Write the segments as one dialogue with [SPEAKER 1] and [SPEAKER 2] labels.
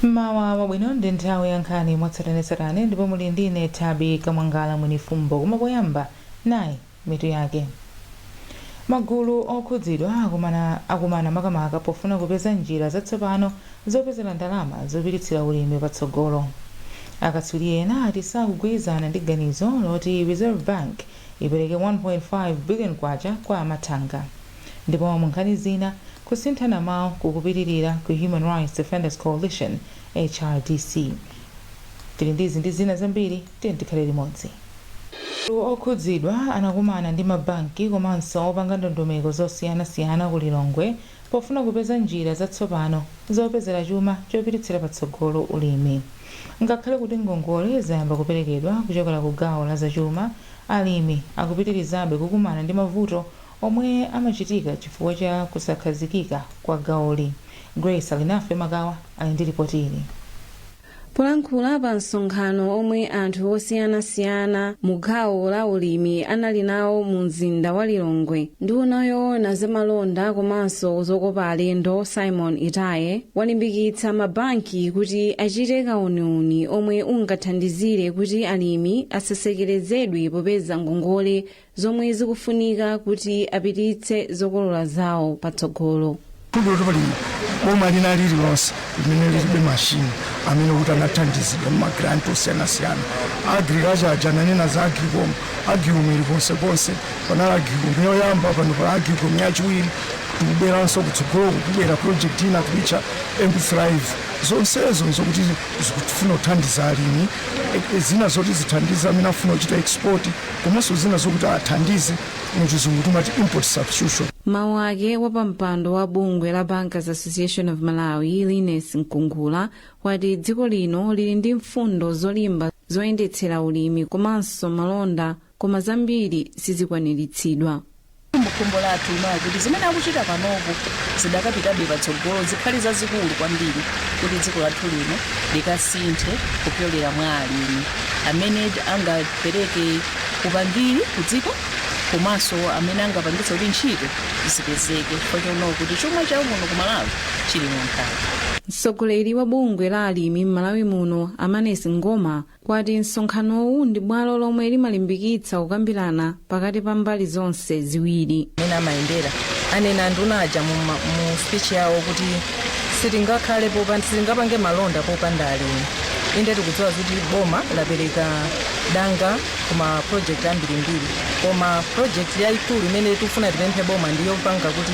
[SPEAKER 1] Mmawa wabwino. Ndi nthawi ya nkhani mwatsatanetsatane ndipo muli ndine Thabi Kamwangala Mwenifumbo. Koma poyamba, nayi mitu yake. Magulu okhudzidwa akumana makamaka pofuna kupeza njira zatsopano zopezera ndalama zopititsira ulimi patsogolo. Akatswiri ena ati sakugwirizana ndi ganizo loti Reserve Bank ipereke 1.5 billion kwacha kwa amathanga. Ndipo mu nkhani zina, kusinthana mawu kukupitirira ku Human Rights Defenders Coalition, HRDC. Tili ndizi ndi zina zambiri, tiye tikhale limodzi. Okhudzidwa anakumana ndi mabanki komanso opanga ndondomeko zosiyanasiyana ku Lilongwe pofuna kupeza njira zatsopano zopezera chuma chopititsira patsogolo ulimi. Ngakhale kuti ngongole zayamba kuperekedwa kuchokera ku gawo la zachuma, alimi akupitirizabe kukumana ndi mavuto omwe amachitika chifukwa cha kusakhazikika kwa gawoli. Grace Alinafe Makawa ali ndi ripoti ili.
[SPEAKER 2] Polankhula pa msonkhano omwe anthu osiyanasiyana mu gawo la ulimi anali nawo mu mzinda wa Lilongwe, nduna yoona zamalonda komanso zokopa alendo Simon Itaye walimbikitsa mabanki kuti achite kauniuni omwe ungathandizire kuti alimi asasekerezedwe popeza ngongole zomwe zikufunika kuti apititse zokolola zawo patsogolo.
[SPEAKER 3] Kuti pali boma lina lililonse limene lilibe mashini amene kuti anathandizidwa muma grant osiyanasiyana? Agriculture aja ananena za AGCOM. AGCOM ili ponseponse. Panali AGCOM yoyamba, pano pali AGCOM yachiwiri, tikubweranso kutsogoloko kubwera project ina kuitcha mThrive. Zonsezo nzokuti zikufuna kuthandiza alimi, zina zoti zithandize amene afuna kuchita export, komanso zina zokuti athandize, muchizungu timati import substitution.
[SPEAKER 2] Mawu ake, wapampando wa bungwe la Bankers Association of Malawi Linus Mkungula wati dziko lino lili ndi mfundo zolimba zoyendetsera ulimi komanso malonda, koma zambiri sizikwaniritsidwa.
[SPEAKER 4] Mukhumbo lathu linayo kuti zimene akuchita panopo zidakapitabe patsogolo, zikhale zazikulu kwambiri, kuti dziko lathu lino likasinthe kupyolera mwa alimi amene angapereke upangiri ku dziko komanso amene angapangitse kuti ntchito zipezeke, chifukwa chono kuti chuma chawo muno ku Malawi chili munthaka.
[SPEAKER 2] Mtsogoleri wa bungwe la alimi m'Malawi muno Amanesi Ngoma kwati msonkhanowu ndi bwalo lomwe limalimbikitsa kukambirana pakati pa mbali zonse ziwiri.
[SPEAKER 5] Amene amayendera anena anduna aja mu speech yawo kuti sitingakhale popanda, sitingapange malonda popanda alimi. Inde, tikudziwa kuti boma lapereka danga kuma project ambirimbiri, koma project yayikulu imene tikufuna tipemphe boma ndiyopanga kuti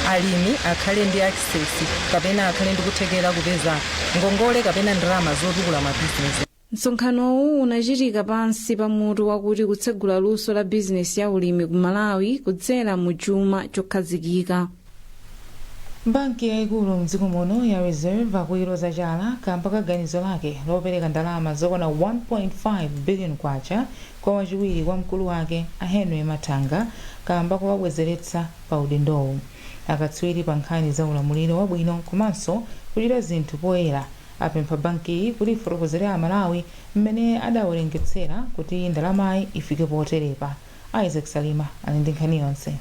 [SPEAKER 5] alimi akhale ndi access kapena akhale ndi kuthekera kupeza ngongole kapena ndalama zotukula mabizinesi.
[SPEAKER 2] Msonkhanowu unachitika pansi pa mutu wakuti kutsegula luso la bizinesi ya ulimi ku Malawi kudzera mu chuma chokhazikika.
[SPEAKER 1] Banki yayikulu mdziko muno ya Reserve akuiloza chala kamba ka ganizo lake lopereka ndalama zokwana 1.5 billion kwacha kwa wachiwiri kwa mkulu wake a Henry Mathanga kamba kowabwezeretsa pa udindowu. Akatswiri pa nkhani za ulamuliro wabwino komanso kuchita zinthu poyera apempha bankiyi kuti ifotokozere Amalawi mmene adawerengetsera kuti ndalamayi ifike poterepa. Isaac Salima ali ndi nkhani yonse.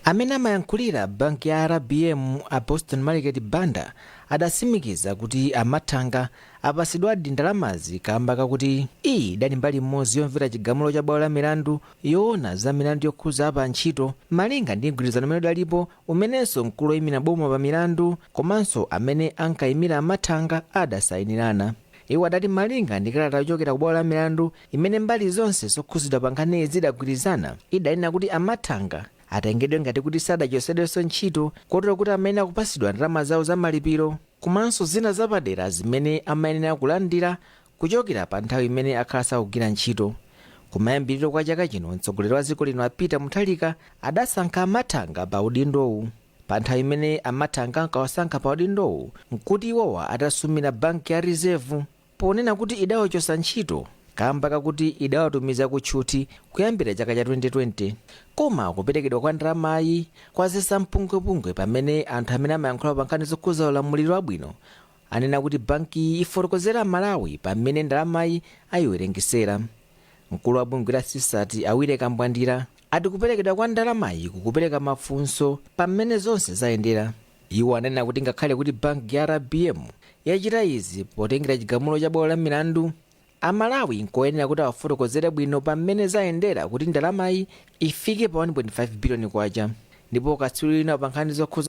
[SPEAKER 6] Amene amayankhulira banki ya RBM a Boston Market Banda adatsimikiza kuti amathanga apasidwadi ndalamazi kamba kakuti iyi idali mbali imodzi yomvera chigamulo cha bwalo la milandu yoona za milandu yokhuza apa ntchito, malinga ndi mgwirizano umene udalipo, umenenso mkulu oyimira boma pa milandu komanso amene ankayimira amathanga adasayinirana. Iwo adati malinga ndi kalata yochokera ku bwalo la milandu imene mbali zonse zokhuzidwa pa nkhaniyi zidagwirizana, idanena kuti amathanga atengedwe ngati kuti sadachotsedwenso ntchito, kotero kuti amene akupasidwa ndalama zawo za malipiro komanso zina zapadera zimene amayenera kulandira kuchokera pa nthawi imene akhala sakugwira ntchito. Kumayambiriro kwa chaka chino, mtsogoleri wa dziko lino a Peter Mutharika adasankha amathanga pa udindowu. Pa nthawi imene amathanga ankawasankha pa udindowu, nkuti iwowa atasumira banki ya Reserve ponena kuti idawachotsa ntchito kamba kakuti idawatumiza kutchuthi kuyambira chaka cha 2020. Koma kuperekedwa kwa ndalamayi kwadzetsa mpungwepungwe pamene anthu amene amayankhula pa nkhani zokhuza ulamuliro wabwino anena kuti bankiyi ifotokozera Malawi pamene ndalamayi ayiwerengesera. Mkulu wa bungwe la CSAT Awire Kambwandira ati kuperekedwa kwa ndalamayi kukupereka mafunso pamene zonse zayendera. Iwo ananena kuti ngakhale kuti banki ya RBM yachita izi potengera chigamulo cha bwalo la milandu, Amalawi nkoyenera kuti awafotokozere bwino pamene zayendera kuti ndalamayi ifike pa 1.5 biliyoni kwacha. Ndipo katswiri wina pa nkhani zokhuza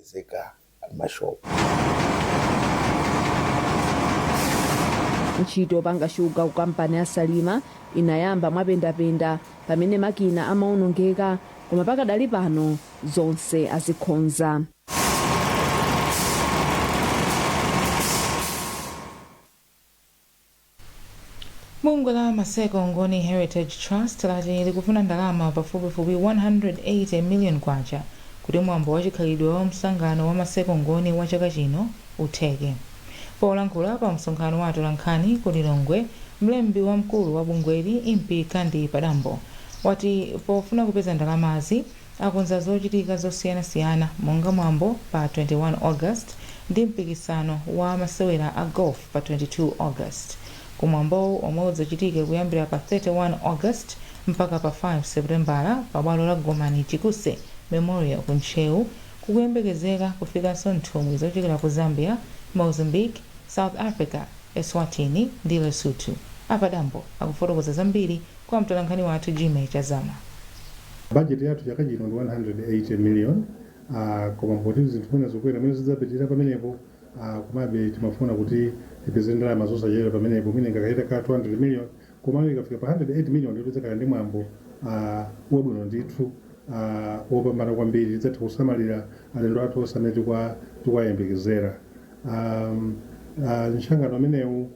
[SPEAKER 7] Amapezeka m'mashopu.
[SPEAKER 8] Ntchito yopanga shuga ku kampani ya Salima inayamba mwapendapenda pamene makina amaonongeka, koma pakadali pano zonse azikhonza.
[SPEAKER 1] Bungwe la Maseko Ngoni Heritage Trust lati likufuna ndalama pafupifupi 180 million kwacha kuti mwambo wachikhalidwe wa msangano wa Maseko Ngoni wa chaka chino utheke. Polankhula pa msonkhano wa atolankhani ku Lilongwe, mlembi wamkulu wa bungweli, Impi Kandi Padambo, wati pofuna kupeza ndalamazi akonza zochitika zosiyanasiyana monga mwambo pa 21 August ndi mpikisano wa masewera a golf pa 22 August. Kumwambowu, omwe udzachitike kuyambira pa 31 August mpaka pa 5 Seputembala pabwalo la Gomani Chikuse Memorial ku Ntcheu, kukuyembekezeka kufikanso nthumwi zochokera ku Zambia, Mozambique, South Africa, Eswatini ndi Lesotho. Apadambo akufotokoza zambiri kwa mtolankhani wathu Jimmy Chazama.
[SPEAKER 9] Bajeti yathu chaka chino ndi 180 million, koma poti zinthu mwina zikukwera, mwina zidzapitirira pamenepo, komabe timafuna kuti tipeze ndalama zosachepera pamenepo, mwina ingakaita ka 200 million. Komabe ikafika pa 108 million, ndipo tidzakhala ndi mwambo wabwino ndithu, wopambana kwambiri. Tidzatha kusamalira alendo athu onse amene tikuwayembekezera. Msangano amenewu,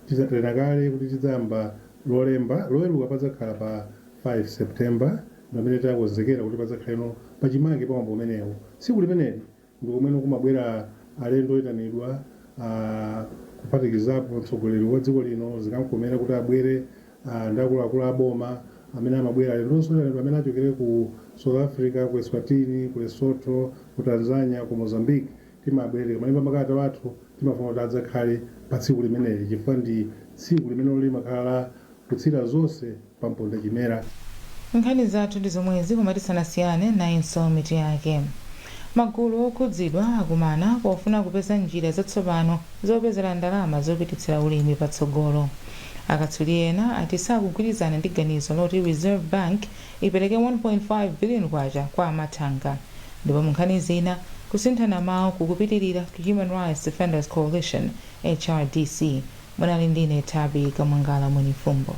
[SPEAKER 9] tidzatena kale kuti tidzayamba Lolemba, Loweruka padzakhala pa 5 September, pamene takonzekera kuti padzakhaleno pachimake pa mwambo umenewu. Tsiku limeneli ndi kumene kumabwera alendo oyitanidwa, kuphatikizapo mtsogoleri wa dziko lino, zikamkomera kuti abwere, ndi akuluakulu aboma amene amabwera, alendonso oyitanidwa amene achokere ku South Africa, ku Eswatini, ku Lesotho, ku Tanzania, ku Mozambique. Timabwere malemba makalata wathu, timafuna kuti adzakhale pa tsiku limeneli chifukwa ndi tsiku limene limakhala la kutsira zonse pa mponda chimera.
[SPEAKER 1] Nkhani zathu ndi zomwezi, koma tisanasiyane, nayinso mitu yake. Magulu okhudzidwa akumana pofuna kupeza njira zatsopano zopezera ndalama zopititsira ulimi patsogolo. Akatswiri ena ati sakugwirizana ndi ganizo loti Reserve Bank ipereke 1.5 billion kwacha kwa amathanga. Ndipo mu nkhani zina, kusinthana mawu kukupitirira ku Human Rights Defenders Coalition, HRDC. Munali ndine Tabi Kamwangala Mwenifumbo.